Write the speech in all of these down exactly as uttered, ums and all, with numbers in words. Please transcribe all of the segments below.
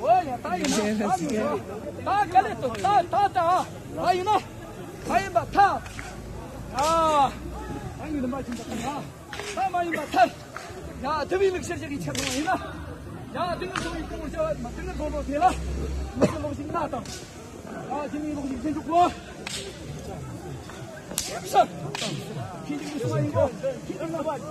ཨོ་ཡ། ད་ཡིན་ན་ད་ཡིན་ན་ད་ག་ལེ་ཏོ། ད་ད་ད་ད་ཡིན་ན་ད་ཡིན་པ་ཐ། ཨ་ད་ཡིན་པ་ཅིན་ད་ད་ད་མ་ཡིན་པ་ཐ། ཡ་དེ་བའི་ལུགས་ཤར་ཞིག་གི་ཆེད་དུ་ཡིན་ན། ཡ་དེ་ངའི་ཚོ་ཡི་གོང་བྱ་བ་མ་དེ་ངའི་ཚོ་ལོ་དེ་ལ་མི་ཚོ་ལོ་ཞིག་ན་དང་། ཨ་དེ་ངའི་ལོ་ཞིག་ཟིན་འཇུག་གོ། ཤར། ཁྱེད་ཀྱི་ཚོ་ཡི་གོ། ཁྱེད་ཀྱི་ལོ་བ་ཨ།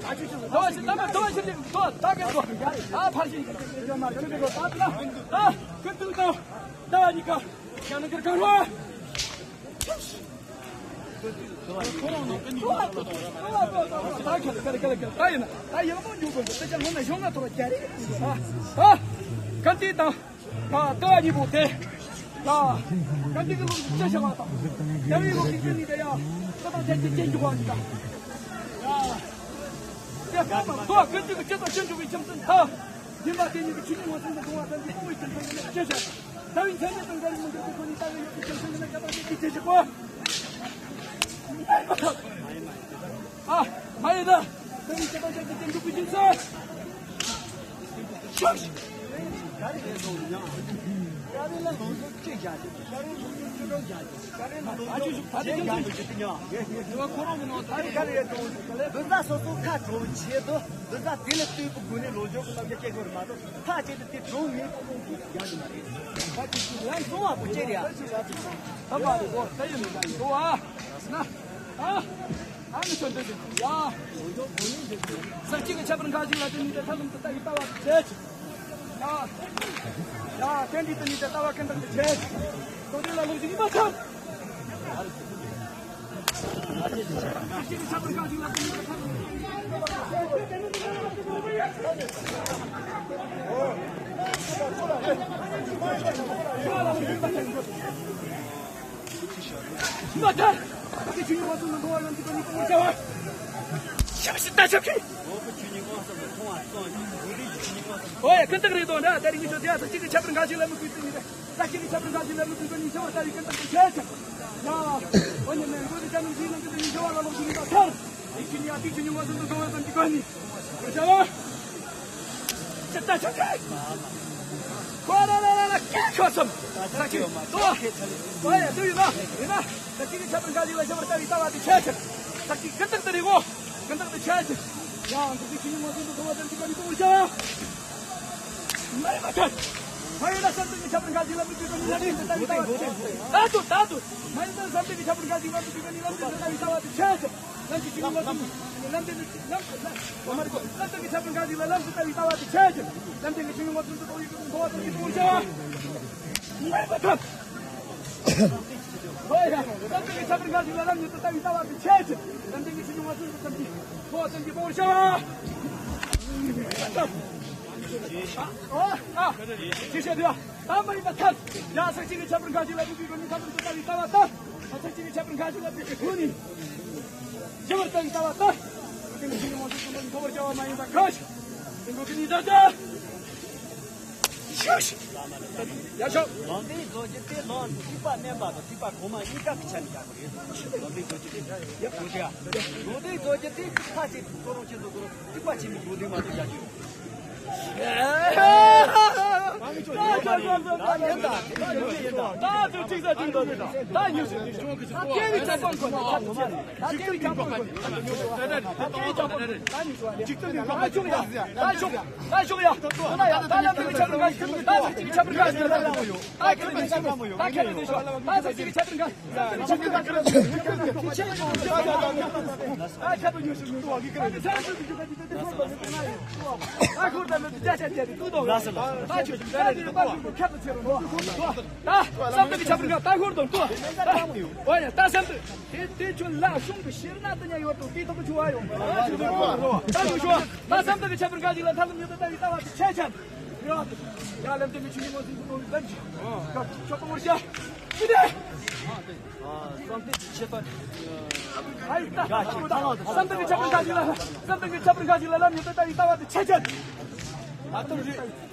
ཨ་ཅི་ཅི་ཟླ་བ་ཞིག་ཟླ་བ་ཞིག་ཟླ་བ་ཞིག་ཟླ་བ་ད་ག་གོ། ཨ་ཕར་ཞིག་ཡོད་མ་ཆུ་དེ་གོ་ད་ད་ད་ཀུན་ཏུ་ད་ད་ནི་ག་ཡང་ན་གར་གར་བ། ད་བའི་མཚན་ཉིད་དང་འགལ་བའི་མི་འགལ་གྱི་སོ་ནི་ད་གི་ཡོད་ཀྱི་ཁྱིམ་ཚང་ཡིན་ན་ཁྱད་པར་ཅན་གྱི་ཁྱིམ་ཚང་ཡིན་ན་ཁྱད་པར་ཅན་གྱི་ཁྱིམ་ཚང་ཡིན་ན་ཁྱད་པར་ཅན་གྱི་ཁྱིམ་ཚང་ཡིན་ན་ཁྱད་པར་ཅན་གྱི་ཁྱིམ་ཚང་ཡིན་ན་ཁྱད་པར་ཅན་གྱི་ཁྱིམ་ཚང་ཡིན་ན་ཁྱད་པར་ཅན་གྱི་ཁྱིམ་ཚང་ཡིན་ན། ཨ་མ་ཡིན་ན་ཁྱད་པར་ཅན་གྱི་ཁྱིམ་ཚང་ཡིན་ན། ཤག་འདི་ལ་སོ་སོ་ཁ་གྲོ་བའི་ཆེད་དུ་འདི་ལ་དེ་ལ་ལྟོས་པའི་སྒོ་ནས་ལོ་རྒྱུས་ཀྱི་རྣམ་གཞག་སྐྱེལ་དགོས་རེད་མ་གཏོགས་ཁ་ཆེད་དུ་དེ་གྲོ་ངེས་པོ་ཡག་གི་མ་རེད། ཁ་ཆེ་ཆེ་ཡང་གསང་བ་པོ་ཅེ་རེད་ཨ། ད་མ་རེད་གོ། ད་ཡིན་མིན་ད་ཡིན་གོ་ཨ། ན་ཨ་ཨ་ནི་ཆོ་འདོད་ཀྱི་ཡ། ས་གཅིག་གི་ཁྱད་པར་འགའ་ཞིག་ལ་དེ་ནི་དེ་ཐ་ལམ་དུ་ལྟ་ཡི་ལྟ་བ་བྱེད། ཡ། ཡ། གན་འདི་དུ་ནི་དེ་ལྟ་བ་གན་དང་དུ་བྱེད། དོ་དེ་ལ་ལོག་ཅིག་མ་ཚར། མ་ཐར། ཨ་ཙི་ཆུ་ཉི་མ་ཚོ་ནང་འགྲོ་བ་ལ་འདི་པ་ནི་གོང་བྱ་བ། ཤ་ཤི་ད་ཤ་ཤི། ཨོ་ཡ་ཀུན་བཏགས་རེད་དོ་འདྲ་ད་རིང་གི་ཆོ་དེ་ཡ་ད་གཅིག་གི་ཁྱད་པར་འགའ་ཞིག་ལ་མི་ཁུལ་དུ་ནི་རེད། ད་གཅིག་གི་ཁྱད་པར་འགའ་ཞིག་ལ་མི་ཁུལ་དུ་ནི་ཤ་བ་ད་རིང་ཀུན་བཏགས་དུ་བྱས་ཀྱང་། ཡ། ཨོ་ཉི་མའི་མགོ་དུ་ཅ་ནམ་ཞིག་ནང་གི་དུ་ནི་ཤ་བ་ལ་ལོག་ཞིག་ནི་ད་ཐར། ཨི་ཆུ་ཉི་ཨ་ཏི་ཆུ་ཉི་མ་ཚོ་ནང་འགྲོ་བ་ཙམ་གྱི་གོ་ནི། ཤ་བ། ཅི་ལྟ་ཆོག་གི། ཁོ་ར་ར་ར་ར་སྐད་ཤོར་སོང་། ས་ཆུ་ཏོ། ཨོ་ཡ་ཏུ་ཡིན་ན་ཡིན་ན། ས་ཆུ་གི་ཁྱད་པར་འགའ་ཞིག་ལ་ཁྱད་པར་ལྟ་བའི་ལྟ་བ་དེ་ཆད་ཆད། ས་ཆུ་ཀུན་བཏགས་དེ་རེད་གོ། ཀུན་བཏགས་དེ་ཆད་ཆད། ཡང་ས་ཆུ་ཆུ་ཉི་མ་ཚོ་འདུ་ཁོ་བ་ཙམ་གྱི་པ་ནི་ཏུ་ཤ། མ་རེད་མ་ཆད། མ་ཡིན་ན་བསམ་གཏན་གྱི་ཁྱད་པར་འགའ་ཞིག་ལ་མི་འདུས་པ་ནི་ལ་ནི་ལྟ་བའི་ལྟ་བ་དེ་ཆད་ཆད། ད་དུ་ད་དུ། མ་ཡིན་ན་བསམ་གཏན་གྱི་ཁྱད་པར་འགའ་ཞིག་ལ་མི་འདུས་པ་ནི་ལ་ནི་ལྟ་བའི་ལྟ་བ་དེ་ཆད་ཆད། ལམ་གྱི་ཆུ་ཉི་མ་ཚོ་ལམ་དེ་ནི་ལམ་ལམ་ལམ་དེ་ནི་ཆགས་པའི་འགའ་ཞིག་ལ་ལམ་དུ་ལྟ་བའི་ལྟ་བ་དེ་ཆད་ཅིང་། ལམ་དེ་ནི་ཆུ་ཉི་མ་ཚོ་འདུ་ཁོ་བ་ཚོ་ཡི་དུ་འགྲོ་བ་ཚོ་ཡི་དུ་འོང་བྱ་བ། ལམ་དེ་ནི་ཆུ་ཉི་མ་ཚོ་འདུ་ཁོ་བ་ཚོ་ཡི་དུ་འགྲོ་བ་ཚོ་ཡི་དུ་འོང་བྱ་བ། ཨ་ཨ་ཨ་ཅི་ཞིག་ཡ། ད་མ་ཡིན་པ་ཐལ། ཡ་ས་གཅིག་གི་ཁྱད་པར་འགའ་ཞིག་ལ་མི་འདུས་པ་ནི་ཐ་དམ་དུ་ལྟ་བའི་ལྟ་བ་ལྟ། ས་གཅིག་གི་ཁྱད་པར་འགའ་ཞིག་ལ་མི་འདུས་པ་ནི། ཞི་བར་ལྟ་བའི་ལྟ་བ་ལྟ། དེ་ནི་ཆུ་ཉི་མ་ཚོ་ཚང་མ་འགྲོ་བར་བྱ་བ་མ་ཡིན་པ་གང་ཞིག་དེ་འགྲོ་གི་ནི་ད་ལྟ། ཤུ་ཤི། ཡ་ཤོག་ལམ་འདི་རྫོགས་རྒྱུ་དེ་ལམ་ཐིགས་པ་མནན་པ་དང་ཐིགས་པ་གོང་མ་གཉིས་ཀ་གི་ཆ་ནས་རྒྱག་དགོས་རེད། ལམ་འདི་རྫོགས་རྒྱུ་དེ་འདྲ་ཡོད་དགོས་ཀྱི་ཡ། ལམ་འདི་རྫོགས་རྒྱུ་དེ་ཐིགས་པ་ཅིག་ཁོ་རང་ཆེད་དུ་དགོས་རུང་ཐིགས་པ་ཆེན་པོའི་ལམ་འདི་མ་གཏོགས་རྒྱག་རྒྱུ་ཡོད། ད་བསམ་གཏན་གྱི་ཁྱད་པར་འགའ་ད་ཧོར་དང་ལྟོས། ཨོ་ཡ་ད་བསམ་གཏན་དེ་དེ་ཁྱོད་ལ་གཞུང་གི་ཤེར་ན་དུ་ཉ་ཡོད་དུ་དེ་ཐོག་ཆུ་བ་ཡོང་། ད་ཡོང་ཤོག་ད་བསམ་གཏན་གྱི་ཁྱད་པར་འགའ་ཞིག་ལ་ཐ་ལམ་ཡོད་དུ་ལྟ་བའི་ལྟ་བ་དེ་ཆད་ཆད། ཡ་ལམ་སྟོན་གྱི་ཆུ་ཉི་མ་ཚོ་ཚོ་ལམ་གྱི་ཆོག་པ་ངོར་ཤ་ཅི་དེ། བསམ་གཏན་གྱི་ཁྱད་པར། ཨ་ཡི་ད་བསམ་གཏན་གྱི་ཁྱད་པར་འགའ་ཞིག་ལ་བསམ་གཏན་གྱི་ཁྱད་པར་འགའ་ཞིག་ལ་ལམ་ཡོད་དུ་ལྟ་བའི་ལྟ་བ་དེ་ཆད་ཆད། ད་ལྟ་རེད།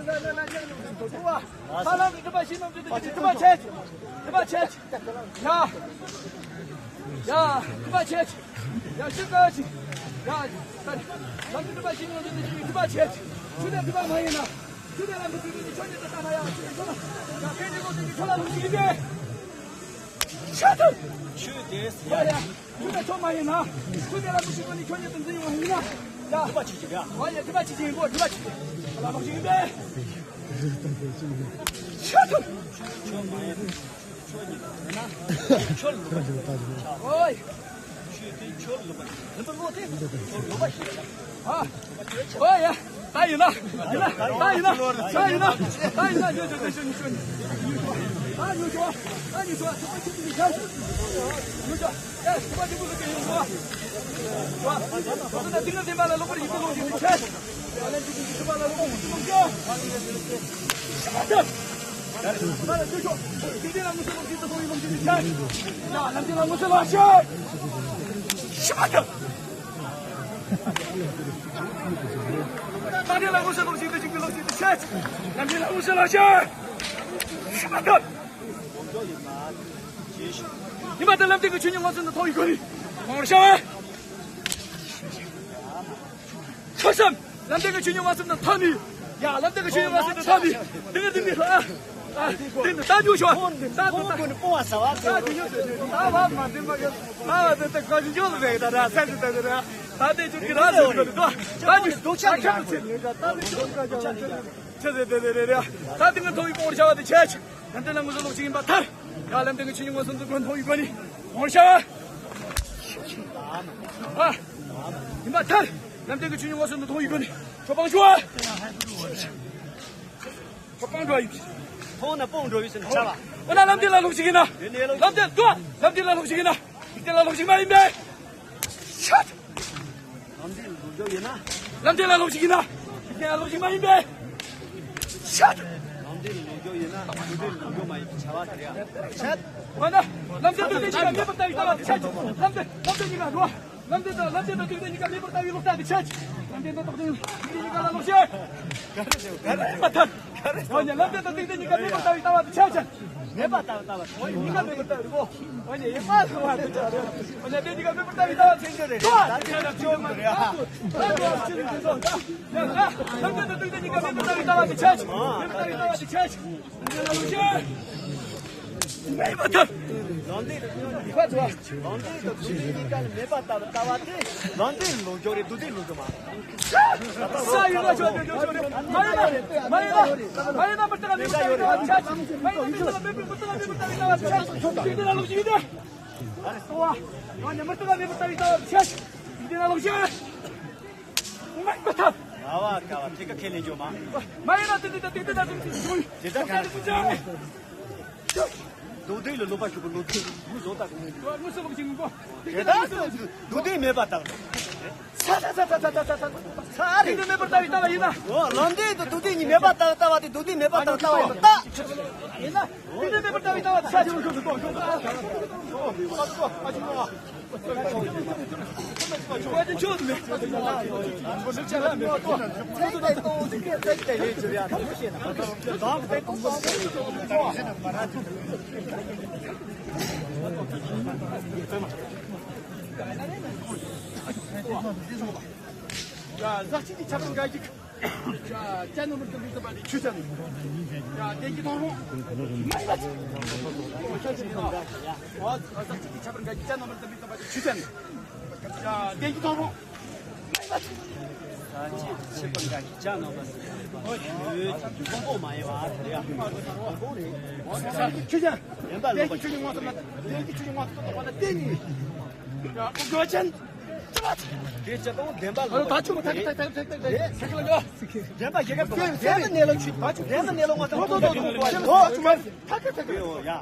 ལ་ལ་ལ་ལ་ལ་ལ། ས་ལམ་དུ་སྒྲིབ་པ་བཞི་རྣམས་ཀྱི་དུས་ཀྱི་སྒྲིབ་པ་ཆད། སྒྲིབ་པ་ཆད། ཡ། ཡ། སྒྲིབ་པ་ཆད། ཡ། ཤི་ཀ་ཤི། ཡ། ལམ་དུ་སྒྲིབ་པ་བཞི་རྣམས་ཀྱི་དུས་ཀྱི་སྒྲིབ་པ་ཆད། ཆུ་དེ་སྒྲིབ་པ་མ་ཡིན་ན། ཆུ་དེ་ལ་མི་སྒྲིབ་པའི་ཆོས་ཉིད་དུ་ལྟ་ན་ཡང་ཆུ་དེ་ཆོས་ལ། ཡ། ཁྱེད་ཀྱི་ལུགས་དེ་ཆོས་ལ་ལུགས་ཤིག་ཡིན་པས། ཆད་ཐུབ། ཆུ་དེ། ཡ་ཡ། ཆུ་དེ་ཆོས་མ་ཡིན་ན། ཆུ་དེ་ལ་མི་སྒྲིབ་པ་ནི་ཆོས་ཉིད་དུ་འཛིན་ཡོང་བ་ཡིན་ན། ཡ། སྒྲིབ་པ་ཆེ་ཆེ་ཡ། ཨ་ཡ། སྒྲིབ་པ་ཆེ་ཆེ་ཡིན་པོ། སྒྲིབ་པ་ཆེ་ཆེ། ལ་ལུགས་ཤིག་ཡིན་པས། ཆད་ཐུབ། ཆོས་མ་ཡིན་ན། ཆོས་ཉིད་དུ་འཛིན་ན། ཆོས་ལ་ལུགས་པ་ཆེ་ཆེ། ཨོ་ཡ། ཨ། ཨོ་ཡ། ད་ཡིན་ན། ཡིན་ན། ད་ཡིན་ན། ད་ཡིན་ན། ད་ཡིན་ན། ཉོ་ཆོག་ཉོ་ཆོག་ཉོ་ཆོག་ཉོ་ཆོག་ད་ཉོ་ཆོག་ད་ཉོ་ཆོག་ཉོ་ཆོག་ཉོ་ཆོག་ཨེ། ཁོ་པ་དེ་ཀུན་ལ་ཡོང་བ། ཁོ་པ་དེ་ཀུན་ལ་ཡོང་བ། ཁོ་པ་དེ་ཀུན་ལ་ཡོང་བ། ཉི་མ་དང་ལམ་སྟོན་གྱི་ཆོས་ཉིད་མངོན་སུམ་དུ་མཐོང་བའི་སྒོ་ནས། ཁོང་ཤ་བ། ཐོས་བསམ། ལམ་སྟོན་གྱི་ཆོས་ཉིད་མངོན་སུམ་དུ་མཐོང་ནས། ཡ། ལམ་སྟོན་གྱི་ཆོས་ཉིད་མངོན་སུམ་དུ་མཐོང་ནས། དེ་ནས་དེ་ནས་ཨ། ཨ། དེ་ནས་ད་འཇུག་ཤོག་ད་དེ་ནས་ད་དེ་ནས་ད་བ་མ་དེ་མ་གི་ཨ་བ་དེ་ད་ག་ཞིག་འཇོག་རེད། ད་ད་ས་དེ་ད་དེ་ར་ད་དེ་འཇུག་གི་ར་ཟེར་གི་རེད། ད་ད་འཇུག་ད་ཁྱབ་ཚེ་ད་དེ་འཇུག་ག་ཅང་ཚེ་དེ་དེ་དེ་རེད། ད་དེ་ནས་མཐོང་བའི་སྒོ་ནས་ཤ་བ་དེ་ཆེ་ཆེ། ལམ་སྟོན་ལ་མངོན་སུམ་ལོག་ཅིག་ཡིན་པ་མཐར། ཡ། ལམ་སྟོན་གྱི་ཆོས་ཉིད་མངོན་སུམ་དུ་མཐོང་བའི་སྒོ་ནས། ཁོང་ཤ་བ། ཨ། ཡིན་པ་མཐར། ལམ་སྟོན་གྱི་ཆོས་ཉིད་མངོན་སུམ་དུ་མཐོང་བའི་སྒོ་ནས། ཁྱོད་སྤང་ཤོག་ཨ། ཁྱོད་སྤང་འགྲོ་ཡིན། མཐོང་ན་སྤང་འགྲོ་ཡིན་ཟེར་ན་བྱ་བ། འོ་ན་ལམ་སྟོན་ལ་ལོག་ཅིག་ཡིན་ན། ལམ་སྟོན་ལ་ལོག་ཅིག་ཡིན་ན། འཇིག་རྟེན་ལ་ལོག་ཅིག་མ་ཡིན་པས། ཤ་བ། ལམ་འདི་ལ་ལོག་འཇོག་ཡིན་ན། ལམ་འདི་ལ་ལོག་ཞིག་ཡིན་ན། འདི་ལ་ལོག་ཞིག་མ་ཡིན་པས། ཤ། ལམ་འདི་ལ་ལོག་འཇོག་ཡིན་ན། འདི་ལ་ལོག་འཇོག་མ་ཡིན་པའི་བྱ་བ་དེ་རེད། ཤ། འོ་ན། ལམ་འདི་དང་འདི་གཉིས་ཀ་མེད་པར་ལྟ་བའི་ལྟ་བ་དེ་ཤ། ལམ་འདི་ལམ་འདི་གཉིས་ཀ་རོ། ལམ་འདི་དང་ལམ་འདི་དང་འདི་གཉིས་ཀ་མེད་པར་ལྟ་བའི་ལོག་ལྟ་དེ་ཤ། ལམ་འདི་དང་འདི་གཉིས་ཀ་ལ་ལོག་ཤ། མ་ཐར། འོ་ན་ལམ་འདི་དང་འདི་གཉིས་ཀ་མེད་པར་ལྟ་བའི་ལྟ་བ་དེ་ཤ། མེད་པར་ལྟ་བའི་ལྟ་བ། འོ་ན་གཉིས་ཀ་མེད་པར་ལྟ་བའི་རོ། འོ་ན་ཡེ་པ་ལ་བ་དེ་ཤ། འོ་ན་འདི་གཉིས་ཀ་མེད་པར་ལྟ་བའི་ལྟ་བ་དེ་ཤ་རེད། ད་དེ་ཤ་ཅོག་རེད། ལམ་འདི་དང་འདི་གཉིས་ཀ་མེད་པར་ལྟ་བའི་ལྟ་བ་དེ་ཤ། མེད་པར་ལྟ་བའི་ལྟ་བ་དེ་ཤ། མེད་པར་ཐལ། ལམ་འདི་ལམ་འདི་དང་སྡུག་བསྔལ་གཉིས་ཀ་ལ་མེད་པར་ལྟ་བའི་ལྟ་བ་དེ་ལམ་འདི་ལ་ལོག་འཇོག་རེད། སྡུག་བསྔལ་ལ་ལོག་འཇོག་མ་རེད། ས་ཡི་ལ་ཆོག་ཆོག་ཆོག་ཆོག་མ་ཡིན་ན། མ་ཡིན་ན། མ་ཡིན་ན་མི་རྟག་མེད་པར་ལྟ་བའི་ལྟ་བ་དེ་ཤ། མ་ཡིན་ན་མི་རྟག་མེད་པར་ལྟ་བའི་ལྟ་བ་དེ་ཤ། སྡུག་བསྔལ་ལ་ལོག་ཅིག་ཡིན་ཏེ། ཨ་རེ་སོ། ཡང་ནས་མི་རྟག་མེད་པར་ལྟ་བའི་ལྟ་བ་དེ་ཤ། སྡུག་བསྔལ་ལ་ལོག་ཅིག་མ་ཡིན་པར་ཐལ། ག་བ་ག་བ་ཐད་ཀ་ཁས་ལེན་འཇོག་མ། མ་ཡིན་ན་དེ་འདི་ད་དེ་འདི་ད་དེ་འདི་ད་དེ་འདི་ད་དེ་འདི་ད་དེ་འདི་སྡུག་བསྔལ་ལ་ལོག་པ་ཞུགས་པ་ལོག་ཅིག་མུ་བཟོ་ལྟ་གི་མུ་བཟོ་ལྟ་གི་མུ་དེ་ད་སྡུག་བསྔལ་མེད་པར་ལྟ་བ། ས་ས་ས་ས་ས་ས་ས་ས་ས་རེད། དེ་འདི་མེད་པར་ལྟ་བའི་ལྟ་བ་ཡིན་ན། འོ་ལམ་འདི་དང་སྡུག་བསྔལ་གཉིས་མེད་པར་ལྟ་བའི་ལྟ་བ་དེ་སྡུག་བསྔལ་མེད་པར་ལྟ་བའི་ལྟ་བ་ཡིན་པར་ལྟ། ཡིན་ན། དེ་འདི་མེད་པར་ལྟ་བའི་ལྟ་བ་དེ་ཤ་ཆེ། ཡ། ཟག་བཅས་ཀྱི་ཁྱད་པར་འགའ་ཞིག་ཡ། ཅན་རྣམ་པར་དམ་པའི་བསྟན་པ་དེ་ཆོས་ཅན། ཡ། བདེན་བཞི་མཐོང་རུང་མ་ཡིན་པ། ཡ། ཟག་བཅས་ཀྱི་ཁྱད་པར་འགའ་ཞིག་ཅན་རྣམ་པར་དམ་པའི་བསྟན་པ་དེ་ཆོས་ཅན། ཡ། བདེན་བཞི་མཐོང་རུང་མ་ཡིན་པ། ཟག་བཅས་ཀྱི་ཁྱད་པར་འགའ་ཞིག་ཅན་རྣམ་པར་དམ་པའི་བསྟན་པ་དེ་ཆོས་ཅན། ཁོང་པོ་མ་ཡིན་པ་དེ་ཡ། ཁོང་པོ་རེད། ཆོས་ཅན། བདེན་པ་ལ་ལོག་པ་ཆོས་ཅན། བདེན་བཞི་ཆོས་ཅན་མངོན་སུམ་ལ་བདེན་བཞི་ཆོས་ཅན་མངོན་སུམ་དུ་རྟོགས་པ་ལ་བརྟེན་ནས། ཡ། ཁོ་དགོས་ཅན། དེ་ལྟ་བུ་བདེན་པ་ལ་ལོག་པ་ཆོས་ཅན། ཐག་ཐག་ཐག་ཐག་ཐག་ཐག་ཐག་ལ་ཡ། བདེན་པ་ཞིག་ག་བདེན་པ་གནས་ལུགས་ཆོས། བདེན་པ་གནས་ལུགས་མངོན་སུམ་དུ་རྟོགས་པ་ལ་བརྟེན་ནས། ཐག་ཐག་ཐག་ཐག་ཡོ་ཡ།